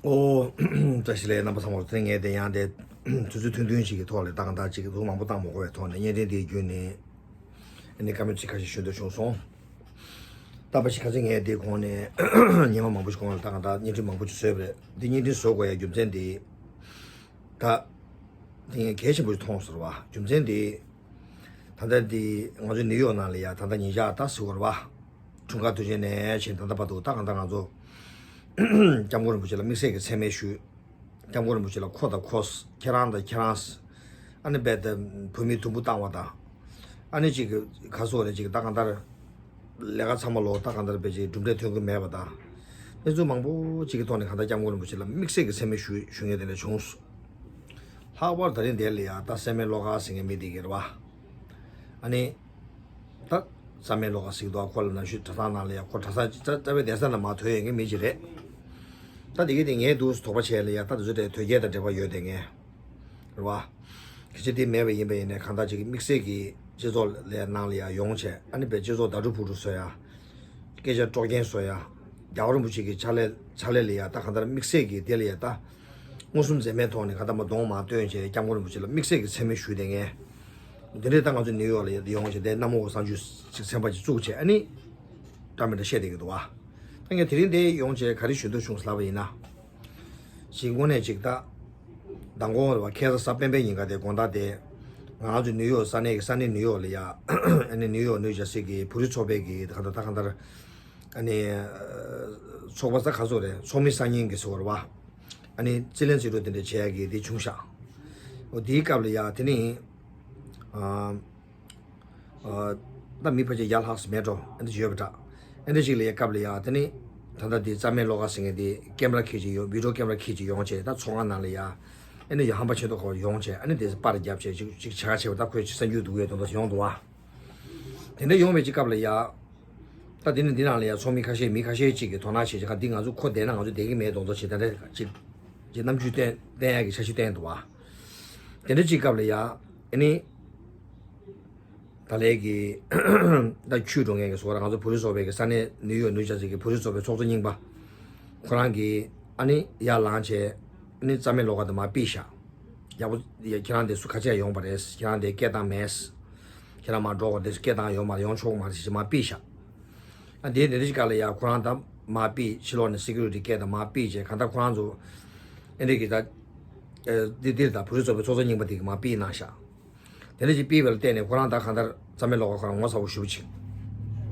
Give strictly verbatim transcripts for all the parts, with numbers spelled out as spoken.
ཨོ། བཀྲ་ཤིས་བདེ་ལེགས། རྣམ་པ་ཚང་མར་དེ་ངས་དེ་ཡང་དེ་དུས་ཚོད་ཐུང་ཐུང་ཞིག་གི་ཐོག་ལ་ཏག་ཏག་ཅིག་ལུང་མང་པོ་བཏང་མ་དགོས་པའི་ཐོག་ནས་བརྙན་འཕྲིན་དེའི་བརྒྱུད་ནས་ཨ་ནི་བཀའ་མོལ་ཅིག་ཁ་ཤས་ཞུ་འདོད་བྱུང་སོང་། ད་ཕལ་ཆེར་ཁ་སང་ངས་དེའི་གོང་ནས་ཉི་མ་མང་པོ་ཞིག་གོང་ལ་ཏག་ཏག་བརྙན་འཕྲིན་མང་པོ་ཞིག་བཟོས་པ་རེད། འདི་བརྙན་འཕྲིན་བཟོ་དགོས་ཡ་རྒྱུ་མཚན་དེ་ད་དེ་ངས་གལ་ཆེན་པོ་ཞིག་མཐོང་སོང་བ། རྒྱུ་མཚན་དེ་ད་ལྟ་འདི་ང་ཚོ་ནིའུ་ཡོག་ནང་ལ་ཡ་ད་ལྟ་ཉིན་ཞག་ད་ཟེར་བ་རེད་བ། འཁྲུངས་སྐར་དུས་ཆེན་ནས་བྱས་ད་ལྟ་བར་དུ་ད་གང་ལྟར་ང་ཚོ་སྐྱབས་མགོན་རིན་པོ་ཆེ་ལ་དམིགས་བསལ་གྱི་མཚན་སྨད་ཞུས། སྐྱབས་མགོན་རིན་པོ་ཆེ་ལ་ཁོ་དང་ཁོ། ཁྱེད་རང་དང་ཁྱེད་རང་། ཨ་ནི་རྦད་དེ་བོད་མིའི་དུམ་བུ་བཏང་བ་དང་། ཨ་ནི་གཅིག་གི་ཁ་སོགས་རེད། གཅིག་ད་གང་ལྟར་ལས་ཀ་ཚང་མ་ལོ་ད་གང་ལྟར་རྦད་ཅིག་གྲུབ་འབྲས་ཐོན་གྱི་མེད་པ་དང་། གནས་ཚུལ་མང་པོ་གཅིག་གི་ཐོག་ནས་གང་ལྟར་སྐྱབས་མགོན་རིན་པོ་ཆེ་ལ་དམིགས་བསལ་གྱི་མཚན་སྨད་ཞུ་ཞུ་མཁན་དེ་འདྲ་བྱུང་སོང་། ལྷག་པར་ད་རིང་དེ་ལ་ཡ་ད་སྲན་མའི་བློ་དགའ་ཟེར་མཁན་མི་དེ་ག་རེད་བ། ཨ་ནི། ད་རྩ་མེད་བློ་དགའ་ཟེར་གྱི་འདུག་ཁོ་ལ་ནམ་ཞུ་གྲྭ་ཚང་ནང་ལ་ཡ་ཁོ་གྲྭ་ཚང་རྩ་རྩ་བའི་གདན་ས་ནས་མར་ཐོན་ཡོད་མཁན་མི་ཅིག་རེད། ད་དེ་གི་དེ་ངས་འདུག་དོགས་པ་བྱས་ལ་ཡ་ད་དེ་ཚོ་དེ་དོལ་རྒྱལ་དང་འབྲེལ་བ་ཡོད་དེ་ངས། རེད་བ། སྐད་ཆ་དེ་མེད་པ་ཡིན་པ་ཡིན་ནའི་གང་ལྟར་ཅིག་དམིགས་བསལ་གྱི་སྤྱི་ཚོགས་ལ་ནང་ལ་ཡ་ཡོང་བྱས་ཨ་ནི་བའི་སྤྱི་ཚོགས་བརྡ་སྤྲོད་ཕུལ་སྤྲོད་བཟོ་ཡ། སྐད་ཆ་དཀྲོག་རྐྱེན་བཟོ་ཡ། རྒྱལ་བ་རིན་པོ་ཆེ་གི་ཕྱག་ལས་ཕྱག་ལས་ལ་ཡ་ད་གང་ལྟར་དམིགས་བསལ་གྱི་དེ་ལ་ཡ་ད། མངོན་སུམ་འཛེམ་མེད་ཐོག་ནས་ག་ད་མ་གདོང་མ་སྟོན་བྱས་སྐྱབས་མགོན་རིན་པོ་ཆེ་ལ་དམིགས་བསལ་གྱི་མཚན་སྨད་ཞུས་ཏེ་ངས། འདི་འདྲའི་ད་ང་ཚོ་ནིའུ་ཡོག་ལ་ཡོང་བྱས་དེ་གནམ་འོག་གསང་སྤྱོད་ཅིག་ཚན་པ་ཅིག་བཙུགས་བྱས་ཨ་ནི། འདྲ་མི་འདྲ་བཤད་བསྡད་ཀྱི་འདུག་བ། ད་ངས་དེ་རིང་འདིར་ཡོང་བྱས་ག་རེ་ཞུ་འདོད་བྱུང་ཟེར་ལབ་པ་ཡིན་ན། ཞིག་དངོས་གནས་ཅིག་ད། མདང་དགོང་རེད་བ། ཁ་སང་གཟའ་སྤེན་པའི་ཉིན་ཀ་དེ་དགོང་དག་དེ། ང་ཚོ་ནིའུ་ཡོག་ས་གནས་ཀྱི་ས་གནས་ནིའུ་ཡོག་ལ་ཡ། ཨ་ནི་ནིའུ་ཡོག་ནིའུ་ཇར་སི་གི་བོད་རིགས་ཚོགས་པའི་གི་ག་ད་ད་གང་ལྟར། ཨ་ནི། ཚོགས་པ་ས་ག་ཚོགས་རེད། ཚོགས་མི་གསར་རྙིང་གི་ཟེར་བ་རེད་བ། ཨ་ནི་རྩིས་ལེན་རྩིས་སྤྲོད་དེ་འདྲ་བྱེད་ཡ་གི་དེ་བྱུང་ཤག་འོ་དེའི་སྐབས་ལ་ཡ་དེ་ནི། ཨ། ཨ། ད་མི་ཕལ་ཆེར་བརྒྱ་ལྷག་ཙམ་མེད་འགྲོ་ཨ་འདྲ་ཡོད་པ་འདྲ། ཨ་འདྲ་ཞིག་ལ་ཡ་སྐབས་ལ་ཡ་དེ་ནི། ད་ལྟ་དེ་རྩ་མེད་བློ་དགའ་ཟེར་མཁན་དེ་ཀེམ་ར་འཁྱེར་གྱི་ཡོད། བི་ཌིའོ་ཀེམ་ར་འཁྱེར་གྱི་ཡོང་བྱས་ད་ཚོགས་ཁང་ནང་ལ་ཡ། ཨ་ནི་ཡ་ཧམ་པ་ཆེ་མདོག་ཁ་པོ་ཡོང་བྱས་ཨ་ནི་དེ་པར་བརྒྱབ་བྱས་ཅིག་ཅིག་བྱ་དགའ་བྱས་པ་ད་ཁོས་ཅིག་གསར་འགྱུར་འདུག་ཡོད་དོན་དག་ཡོང་འདུག་བ། དེ་འདྲ་ཡོང་བའི་ཅིག་སྐབས་ལ་ཡ། ད་འདི་ནི་འདི་ནང་ལ་ཡ་ཚོགས་མི་ཁ་ཤས་མི་ཁ་ཤས་ཅིག་གིས་དོ་སྣང་བྱེད་ཅིག་ག་འདི་ང་ཚོ་ཁོ་བསྡད་ན་ང་ཚོ་བསྡད་ཀྱི་མེད་མདོག་མདོག་བྱེད་ད་འདྲ་ཅིག་ཅིག་རྣམ་འགྱུར་བསྟན་བསྟན་ཡ་གི་འཆར་གཞི་བསྟན་འདུག་བ། དེ་འདྲ་ཅིག་སྐབས་ལ་ཡ། ཨ་ནི། ད་ལས་ཀྱི། ད་ཆུས་འགྲོ་མཁན་གྱི་བཟོ་འདྲ་ང་ཚོ་བོད་རིགས་ཚོགས་པའི་གི་ས་གནས་ནིའུ་ཡོག་ནིའུ་ཇར་སི་གི་བོད་རིགས་ཚོགས་པའི་ཚོགས་གཙོ་རྙིང་པ། ཁོ་རང་གིས་ཨ་ནི་ཡར་ལངས་བྱས། ཨ་ནི་རྩ་མེད་བློ་དགའ་དེ་མར་ཕུད་བཞག་ཡག་པོ། ཡ་ཁྱེད་རང་དེ་སུ་ཁ་ཆད་ཡོང་བ་རེད། ཁྱེད་རང་དེ་སྐད་བཏང་མེད། ཁྱེད་རང་མར་འགྲོ་དགོས་དེ་སུ་སྐད་བཏང་ཡོང་མ་རེད། ཡོང་ཆོག་མ་རེད་ཞེས་མར་ཕུད་བཞག་ཨ་དེ་དེ་རིགས་ཀ་ལ་ཡ་ཁོ་རང་ད་མར་ཕུད་ཕྱི་ལོགས་ནས་སི་ཀུ་རི་ཊི་སྐད་དང་མར་ཕུད་བྱས་གང་ལྟར་ཁོ་རང་ཚོ། ཨེ་འདྲས་ཀྱི་ད། ཨེ་འདི་འདིར་ད་བོད་རིགས་ཚོགས་པའི་ཚོགས་གཙོ་རྙིང་པ་དེ་གི་མར་ཕུད་གནང་བཞག་དེ་འདྲ་ཅིག་ཕུད་པ་ལ་བརྟེན་ནས་ཁོ་རང་ད་གང་ལྟར་རྩ་མེད་བློ་དགའ་ཁོ་རང་ངོ་ཚ་པོ་ཞེ་པོ་ཅིག་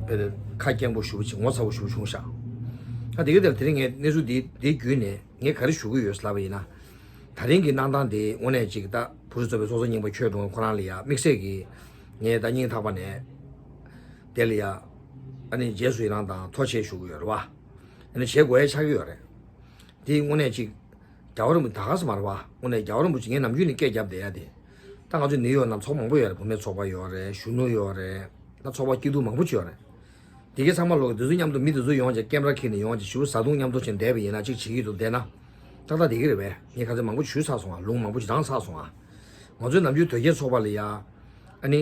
དཔེ་ཁ་སྐྱེངས་པོ་ཞེ་པོ་ཅིག་ངོ་ཚ་པོ་ཞེ་པོ་བྱུང་ཤག་ད་དེ་གི་དེར་དེ་རིང་ངས་གནས་ཚུལ་འདི་འདི་བརྒྱུད་ནས་ངས་ག་རེ་ཞུ་གི་ཡོད་ལབ་པ་ཡིན་ན། ད་རིང་གི་གནང་སྟངས་དེ་དངོས་གནས་ཅིག་ད་བོད་རིགས་ཚོགས་པའི་ཚོགས་གཙོ་རྙིང་པ་ཁྱོད་དྲུང་ཁོ་རང་ལ་ཡ་དམིགས་བསལ་གྱི་ངས་ད་སྙིང་ཐག་པ་ནས་དེ་ལ་ཡ་ཨ་ནི་རྗེས་སུ་ཡི་རང་དང་ཐུགས་རྗེ་ཆེ་ཞུ་གི་ཡོད་རེད་བ། ཨ་ནི་བྱེད་དགོས་ཡ་ཆགས་ཀྱི་ཡོད་རེད། དེ་དངོས་གནས་ཅིག་རྒྱལ་བ་རིན་པོ་ད་ག་ས་མ་རེད་བ། དངོས་གནས་རྒྱལ་བ་རིན་པོ་ཆེ་ངས་ནམ་རྒྱུན་ནས་སྐད་བརྒྱབ་བསྡད་ཡ་དེ། ད་ང་ཚོ་ནིའུ་ཡོག་ནང་ཚོགས་མང་པོ་ཡོད་རེད། བུད་མེད་ཚོགས་པ་ཡོད་རེད། གཞོན་ནུ་ཡོད་རེད། ད་ཚོགས་པ་སྐྱིད་སྡུག་མང་པོ་ཅིག་ཡོད་རེད། དེ་གའི་ཚང་མ་ལོག་གི་དེ་ཚོ་མཉམ་དུ་མི་དེ་ཚོ་ཡོང་བྱས་ཀེམ་ར་འཁྱེར་ནས་ཡོང་བྱས་ཞེ་པོ་བཟའ་བཏུང་མཉམ་དུ་བྱས་བསྡད་པ་ཡིན་ན་གཅིག་བྱེད་ཀྱི་འདུག་བསྡད་ན། ཏག་ཏག་བསྡད་ཀྱི་རེད་པས། ངས་ཁ་སང་མང་པོ་ཞུས་ཚར་སོང་ང་། ལུང་མང་པོ་ཞིག་དྲངས་ཚར་སོང་ང་། ང་ཚོའི་ནམ་རྒྱུན་དོལ་རྒྱལ་ཚོགས་པ་ལ་ཡ། ཨ་ནི།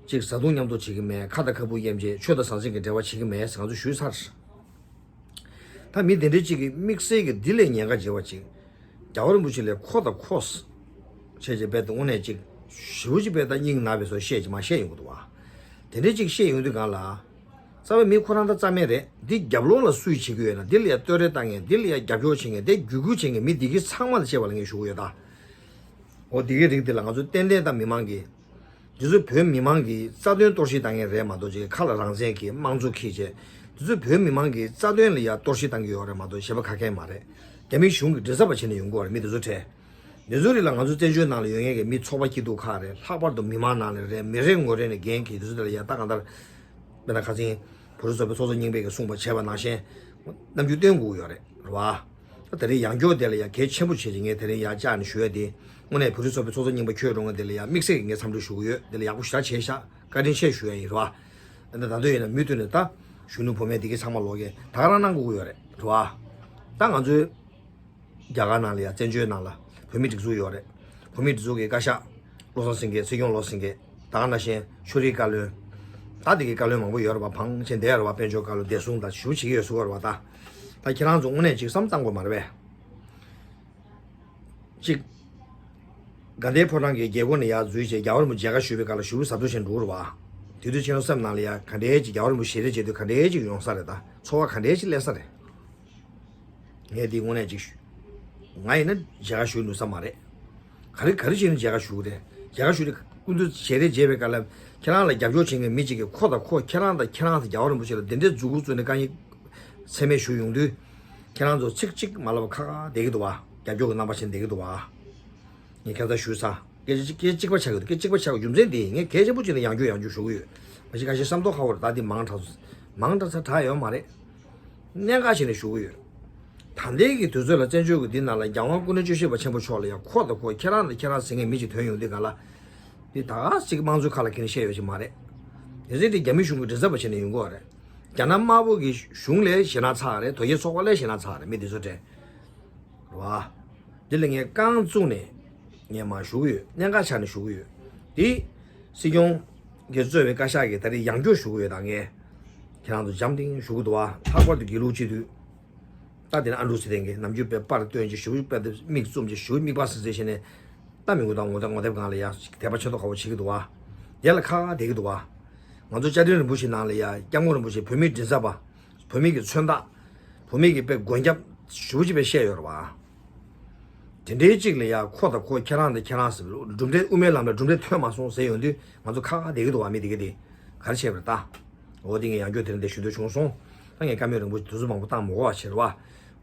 གཅིག་བཟའ་བཏུང་མཉམ་དུ་བྱེད་ཀྱི་མེད། ཁ་དང་ཁ་སྤུ་དབྱེ་འབྱེད། ཆོས་དང་ཟང་ཟིང་གི་འབྲེལ་བ་བྱེད་ཀྱི་མེད་ཟེར་ང་ཚོས་ཞུས་ཚར། ད་མི་དེ་འདྲའི་གཅིག་གིས་དམིགས་བསལ་གྱི་འདི་ལས་ཉེན་ཁ་ཆེ་བ་ཅིག་རྒྱལ་བ་རིན་པོ་ཆེ་ལས་ཁོ་དང་ཁོ། བྱས་རྗེས་རྦད་དེ་དངོས་གནས་ཅིག་ཞེ་པོ་ཅིག་རྦད་དེ་སྙིང་ན་བའི་བཟོ་བཤད་ཅིག་མ་བཤད་ཡོང་གི་འདུག་བ། དེ་འདྲའི་ཅིག་བཤད་ཡོང་དུས་སྒང་ལ། རྩ་བའི་མི་ཁོ་རང་ད་རྩ་མེད་རེད། འདི་རྒྱབ་ལོགས་ལ་སུས་བྱེད་ཀྱི་ཡོད་ན། འདི་ལ་ཡ་བསྟོད་ར་བཏང་མཁན། འདི་ལ་ཡ་རྒྱབ་སྐྱོར་བྱེད་མཁན། འདི་བརྒྱུད་སྐུལ་བྱེད་མཁན་མི་འདི་གི་ཚང་མ་ལ་བཤད་པ་ལ་ངས་ཞུ་གི་ཡོད་ད། འོ་འདི་གའི་རིགས་འདི་ལ་ང་ཚོ་ཏན་ཏན་ད་མི་མང་གི། འདི་ཚོ་བོད་མི་མང་གི་རྩ་དོན་གཏོར་བཤིག་བཏང་མཁན་རེད་མ་གཏོགས་ཅིག་ཁ་ལ་རང་བཙན་གྱི་དམངས་གཙོ་འཁྱེར་བྱས། འདི་ཚོ་བོད་མི་མང་གི་རྩ་དོན་ལ་ཡ་གཏོར་བཤིག་བཏང་གི་ཡོད་རེད་མ་གཏོགས་གཞན་པ་ག་གས་མ་རེད། རྒྱ་མི་གཞུང་གི་མགྲིན་ཚབ་པ་བྱས་ནས་ཡོང་གི་ཡོད་རེད་མི་འདི་ཚོ་གྲས། འདི་ཚོའི་རིགས་ལ་ང་ཚོ་བཙན་བྱོལ་ནང་ལ་ཡོད་མཁན་གྱི་མི་ཚོགས་པ་སྐྱིད་སྡུག་ཁག་རེད། ལྷག་པར་དུ་མི་མང་ནང་ལ་རེད། མི་རེ་ངོ་རེ་ནས་འགན་འཁྱེར་འདི་ཚོ་དེ་ལ་ཡ་ད་གང་ལྟར། དཔེར་ན་ཁ་སང་བོད་རིགས་ཚོགས་པའི་ཚོགས་གཙོ་རྙིང་པས་ཀྱིས་གསུངས་པ་བྱས་པ་ནང་བཞིན། རྣམ་འགྱུར་སྟོན་དགོས་ཀྱི་ཡོད་རེད། རེད་བ། ད་དེ་རིང་ཡང་བསྐྱར་དེ་ལ་ཡ་གལ་ཆེན་པོ་བྱས་ཀྱི་ངས་དེ་རིང་ཡ་བཅར་ནས་ཞུ་ཡ་དེ། དངོས་གནས་བོད་རིགས་ཚོགས་པའི་ཚོགས་གཙོ་རྙིང་པ་ཁྱོད་རུང་བ་དེ་ལ་ཡ་དམིགས་བསལ་གྱི་ངས་འཚམས་འདྲི་ཞུ་གི་ཡོད། དེ་ལ་ཡག་པོ་ཞེ་དྲག་བྱས་ཤག་བཀའ་དྲིན་ཆེ་ཞུ་ཡ་ཡིན། རེད་བ། ད་ད་དུང་ཡིན་ན་མུ་མཐུད་ནས་ད་གཞོན་ནུ་བུད་མེད་དེ་གའི་ཚང་མ་ལོག་གིས་ད་ག་རང་གནང་དགོས་ཀྱི་ཡོད་རེད། རེད་བ། ད་ང་ཚོའི་རྒྱ་གར་ནང་ལ་ཡ་བཙན་བྱོལ་ནང་ལ་བོད་མིའི་སྒྲིག་འཛུགས་ཡོད་རེད། བོད་མིའི་སྒྲིག་འཛུགས་ཀྱི་བཀའ་ཤག་བློ་བཟང་སེང་གེ། སྲིད་སྐྱོང་བློ་བཟང་སེང་གེ། ད་ག་ནང་བཞིན་ཆོས་རིག་བཀའ་བློན། ད་དེ་གའི་བཀའ་བློན་མང་པོ་ཡོད་རེད་བ། བང་ཆེན་བསྡད་ཡོད་རེད་བ། དཔལ་འབྱོར་བཀའ་བློན་བདེ་སྲུང་ད་ཞུ་བྱེད་ཀྱི་ཡོད་ཟེར་བ་རེད་བ། ད་ད་ཁྱེད་རང་ཚོ་དངོས་གནས་ཅིག་བསམ་བློ་བཏང་དགོས་མ་རེད་པས། གཅིག་དགའ་ལྡན་ཕོ་བྲང་གི་རྒྱལ་སྒོ་ནས་ཡར་འཛུལ་བྱས་རྒྱལ་བ་རིན་པོ་ཆེ་མཇལ་ཁ་ཞུ་བའི་སྐབས་ལ་ཞུ་བ་ཟབ་ཏུ་ཞིག་འགྲོ་གི་རེད་བ། དེ་དུས་ཁྱེད་རང་སེམས་ནང་ལ་ཡ་ག་འདྲའི་ཅིག་རྒྱལ་བ་རིན་པོ་ཆེ་ཞལ་རས་མཇལ་དུས་ག་འདྲའི་ཅིག་ཡོང་ས་རེད། ད་ཚོར་བ་ག་འདྲའི་ཅིག་སླེབས་ས་རེད། ངས་འདི་དངོས་གནས་ཅིག་ཞུ། ང་ཡིན་ན་མཇལ་ཁ་ཞུ་ནུས་ས་མ་རེད། ག་རེ་ག་རེ་བྱས་ནས་མཇལ་ཁ་ཞུ་གི་རེད། མཇལ་ཁ་ཞུ་དུས་སྐུ་མདུན་ཞལ་རས་མཇལ་བའི་སྐབས་ལ་ཁྱེད་རང་ལ་རྒྱབ་སྐྱོར་བྱེད་མཁན་མི་གཅིག་གིས་ཁོ་དང་ཁོ་ཁྱེད་རང་དང་ཁྱེད་རང་ཚོ་རྒྱལ་བ་རིན་པོ་ཆེ་ལ་འདི་འདྲའི་མཛུབ་གུ་བཙུགས་ནས་དཀའ་ངལ་མཚན་སྨད་ཞུ་ཡོང་དུས། ཁྱེད་རང་ཚོ་ཚིག་གཅིག་མ་ལབ་པ་ཁ་ཁ་བསྡད་ཀྱི་འདུག་བ། རྒྱབ་སྐྱོར་གྱི་རྣམ་པ་ཞིག་བསྡད་ཀྱི་འདུག་བ། ངས་ཁྱེད་ཚོ་ཞུས་ས། སྐད་ཆ་སྐད་གཅིག་པ་ཆགས་ཀྱི་འདུག་སྐད་གཅིག་པ་ཆགས་ཀྱི་རྒྱུ་མཚན་དེ་ངས་གལ་ཆེན་པོ་བྱས་ནས་ཡང་བསྐྱར་ཡང་བསྐྱར་ཞུ་གི་ཡོད། མ་གཞི་ཁ་ཤས་བསམ་ཐོག་ཁ་བོར་ད་དེ་མང་དྲགས་སོང་། མང་དྲགས་ས་དྲགས་ཡོད་མ་རེད། གནད་འགག་བྱས་ནས་ཞུ་གི་ཡོད། ད་ལྟའི་གི་དུས་ཚོད་ལ་བཙན་བྱོལ་གྱི་འདི་ནང་ལ་རྒྱལ་དབང་སྐུ་ཕྲེང་བཅུ་བཞི་པ་ཆེན་པོ་མཆོག་ལ་ཡང་ཁོ་དང་ཁོ་ཁྱེད་རང་དང་ཁྱེད་རང་ཟེར་མཁན་མི་གཅིག་ཐོན་ཡོང་དུས་ག་ལ། འདི་ད་ག་ཟིག་དམངས་གཙོའི་ཁ་ལ་ཁྱེད་ནས་བཤད་ཡོད་ཅིག་མ་རེད། དེ་ཚེ་དེ་རྒྱ་མི་གཞུང་གི་མགྲིན་ཚབ་པ་བྱས་ནས་ཡོང་གི་ཡོད་རེད། རྒྱ་ནག་དམར་པོ་གི་གཞུང་ལས་ཞེད་སྣང་ཚ་བ་རེད། དོལ་རྒྱལ་ཚོགས་པ་ལས་ཞེད་སྣང་ཚ་བ་རེད། མི་འདི་ཚོ་དྲན། རེད་བ། འདི་ལ་ངས་རྐང་བཙུགས་ནས་ངས་མར་ཞུ་གི་ཡོད། གནད་འགག་ཆགས་ནས་ཞུ་གི་ཡོད། དེ་སྲིད་སྐྱོང་གིས་གཙོས་པའི་བཀའ་ཤག་གིས་ད་རེས་ཡང་བསྐྱར་ཞུ་གི་ཡོད། ད་ངས་ཁྱེད་རང་ཚོ་འཇམ་ཐིང་ཞུ་གི་འདུག་བ། ལྷག་པར་དུ་དགེ་ལུགས་སྤྱི་འཐུས། ད་དེ་ནས་ཨ་འབྲུག་ཚེ་བརྟན་གྱིས་ནམ་རྒྱུན་དཔེ་པར་སྟོན་གྱི་ཞུ་དཔེ་དེ་མིག་བཙུམ་གྱི་ཞུ་མིག་པ་སི་སི་བྱས་ནས་ད་མི་དགོས་དང་ངོ་དེབ་ངོ་དེབ་སྒང་ལ་ཡ་དད་པ་ཆེ་མདོག་ཁ་པོ་བྱེད་ཀྱི་འདུག་བ། དེ་ལ་ཁ་ཁ་བསྡད་ཀྱི་འདུག་བ། ང་ཚོ་བཅའ་ཁྲིམས་རིན་པོ་ཆེ་ནང་ལ་ཡ་སྐྱབས་མགོན་རིན་པོ་ཆེ་བོད་མིའི་མགྲིན་ཚབ་པ། བོད་མི་གི་མཚོན་རྟགས། བོད་མི་གི་དཔེ་མགོན་སྐྱབས་ཞེ་པོ་ཅིག་དཔེ་བཤད་ཡོད་རེད་བ། དེ་འདྲའི་གཅིག་ལ་ཡ་ཁོ་དང་ཁོ་ཁྱེད་རང་དང་ཁྱེད་རང་ཟེར་གྲུབ་འབྲས་དབུ་མའི་ལམ་ལ་གྲུབ་འབྲས་ཐོན་མ་སོང་ཟེར་ཡོང་དུས་ང་ཚོ་ཁ་ཁ་བསྡད་ཀྱི་འདུག་བ། མི་དེ་ག་དེ་ག་རེ་བྱས་པ་རེད་ད། འོ་དེ་ངས་ཡང་བསྐྱར་དེ་རིང་འདིར་ཞུ་འདོད་བྱུང་སོང་། ད་ངས་བཀའ་མོལ་རིང་པོ་དུས་ཚོད་མང་པོ་བཏང་མ་དགོས་པ་བྱེད་རེད་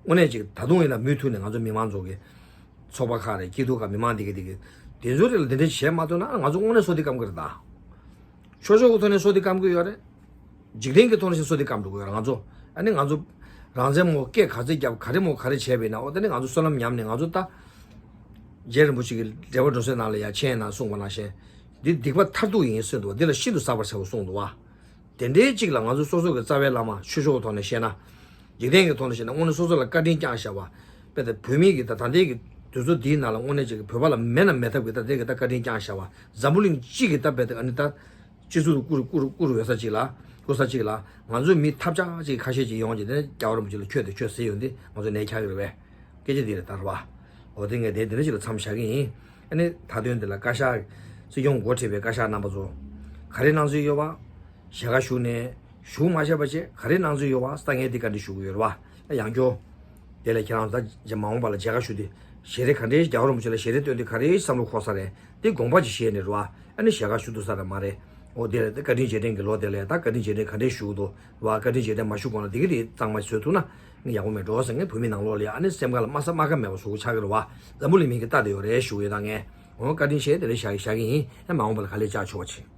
བ། དངོས་གནས་ཅིག་ད་དུང་ཡིན་ན་མུ་མཐུད་ནས་ང་ཚོ་མི་མང་ཚོ་གི་ཚོགས་པ་ཁག་རེད། སྐྱིད་སྡུག་ཁག་མི་མང་འདི་ག་འདི་ག་དེ་ཚོའི་རིགས་ལ་འདི་འདྲ་བྱས་མ་ཐུབ་ན་ང་ཚོ་དངོས་གནས་བསོད་བདེ་སྐམ་གི་རེད་ད། ཆོས་ཕྱོགས་ཀྱི་ཐོག་ནས་བསོད་བདེ་སྐམ་གི་ཡོད་རེད། འཇིག་རྟེན་གྱི་ཐོག་ནས་བསོད་བདེ་སྐམ་འགྲོ་གི་ཡོད་རེད་ང་ཚོ། ཨ་ནི་ང་ཚོ་རང་བཙན་མོ་སྐད་ག་ཚོད་རྒྱབ་ག་རེ་མོ་ག་རེ་བྱས་པ་ཡིན་ན་འོ་ད་ནི་ང་ཚོ་བསོད་ནམས་ཉམས་ནས་ང་ཚོ་ད། རྗེ་རིན་པོ་ཆེ་གིས་འགྲེལ་པ་སྒྲོན་གསལ་ནང་ལ་ཡང་མཆན་ནང་གསུངས་པ་ནང་བཞིན། འདི་སྡིག་པ་མཐར་ཐུག་ཡིན་གསུངས་འདུག་འདི་ལ་ཤིན་ཏུ་ཟག་པར་བྱའོ་གསུངས་འདུག་བ། དེ་འདྲའི་གཅིག་ལ་ང་ཚོ་སོ་སོ་གི་རྩ་བའི་བླ་མ་ཆོས་ཕྱོགས་ཐོག་ནས་བཤད་ན། འཇིག་རྟེན་གྱི་ཐོག་ནས་བཤད་ན་དངོས་གནས་སོ་སོ་ལ་བཀའ་དྲིན་བསྐྱངས་བཞག་པ། དཔེ་ད་བོད་མི་གི་ད་ད་ལྟའི་གི་དུས་ཚོད་འདིའི་ནང་ལ་དངོས་གནས་ཅིག་གི་བོད་པ་ལ་མེད་ན་མེད་ཐབས་ཀྱི་ད་ལྟའི་གི་ད་བཀའ་དྲིན་བསྐྱངས་བཞག་པ། འཛམ་བུ་གླིང་སྤྱི་གི་ད་དཔེ་ད་ཨ་ནི་ད་སྤྱི་ཚོགས་སུ་བཀུར་བཀུར་བཀུར་འོས་ས་ཅིག་ལ་བཀུར་ས་ཅིག་ལ་ང་ཚོའི་མི་ཐབས་ཆག་ཅིག་ཁ་ཤས་ཅིག་ཡོང་རྗེས་དེ་ནས་རྒྱལ་བ་རིན་པོ་ཆེ་ལ་ཁྱོད་དེ་ཁྱོད་ཟེར་ཡོང་དུས་ང་ཚོ་ནད་ཁྱག་གི་རེད་པས། སྐད་ཆ་འདི་རེད་ད་རེད་བ། འོ་དེ་ངས་དེ་དེ་འདྲ་ཅིག་ལ་མཚམས་བཞག་གི་ཡིན། ཨ་ནི་མཐའ་དོན་འདི་ལ་བཀའ་ཤག་སྲིད་སྐྱོང་འགོ་ཁྲིད་པའི་བཀའ་ཤག་རྣམ་པ་ཚོ་ག་རེ་གནང་ཚུལ་ཡོད་པ། ཞལ་ཁ་ཞུ་ནས་ཞུ་མ་བྱས་པ་བྱས་ག་རེ་གནང་ཚུལ་ཡོད་པ་ད་ངས་འདི་བཀའ་འདྲི་ཞུ་གི་ཡོད་རེད་བ། ད་ཡང་བསྐྱར། དེ་ལས་ཁྱེད་རང་ད་རྗེས་མ་འོངས་པ་ལ་མཇལ་ཁ་ཞུ་དུས་ཞལ་རས་ག་འདྲའི་རྒྱལ་བ་རིན་པོ་ཆེ་ལ་ཞལ་རས་སྟོན་དུས་ག་རེའི་བསམ་བློ་འཁོར་ས་རེད། དེ་དགོངས་པ་ཅིག་བཞེས་ནས་རེད་བ། ཨ་ནི་ཞལ་ཁ་ཞུ་ཐུབ་ས་རེད་མ་རེད། འོ་དེ་ལས་ད་བཀའ་དྲིན་རྗེས་དྲན་གྱི་ལོ་དེ་ལས་ད་བཀའ་དྲིན་རྗེས་དྲན་ག་འདྲའི་ཞུ་གི་འདུག་བ། བཀའ་དྲིན་རྗེས་དྲན་མ་ཞུ་གོང་ལ་དེ་གི་དེ་གཙང་མ་བཟོས་ཐུབ་ན་ངས་ཡག་པོ་མེད་འགྲོ་ཟེར། ངས་བོད་མི་ནང་ལོགས་ལ་ཡ་ཨ་ནི་སེམས་ཁ་ལ་དམའ་ས་དམའ་ཁ་མེད་པ་བཟོ་གི་ཆགས་ཀྱི་རེད་བ། འཛམ་བུ་གླིང་མི་གི་ལྟ་དེ་ཡོད་རེད་ཞུ་གི་ཡོད་ད་ངས། འོ་བཀའ་དྲིན་ཆེ་དེ་ལས་བཞག་བཞག་གི་ཡིན། ཨ་མ་འོངས་པ་ལ་ག་ལེར་བཅར་ཆོག་པ་བྱེད།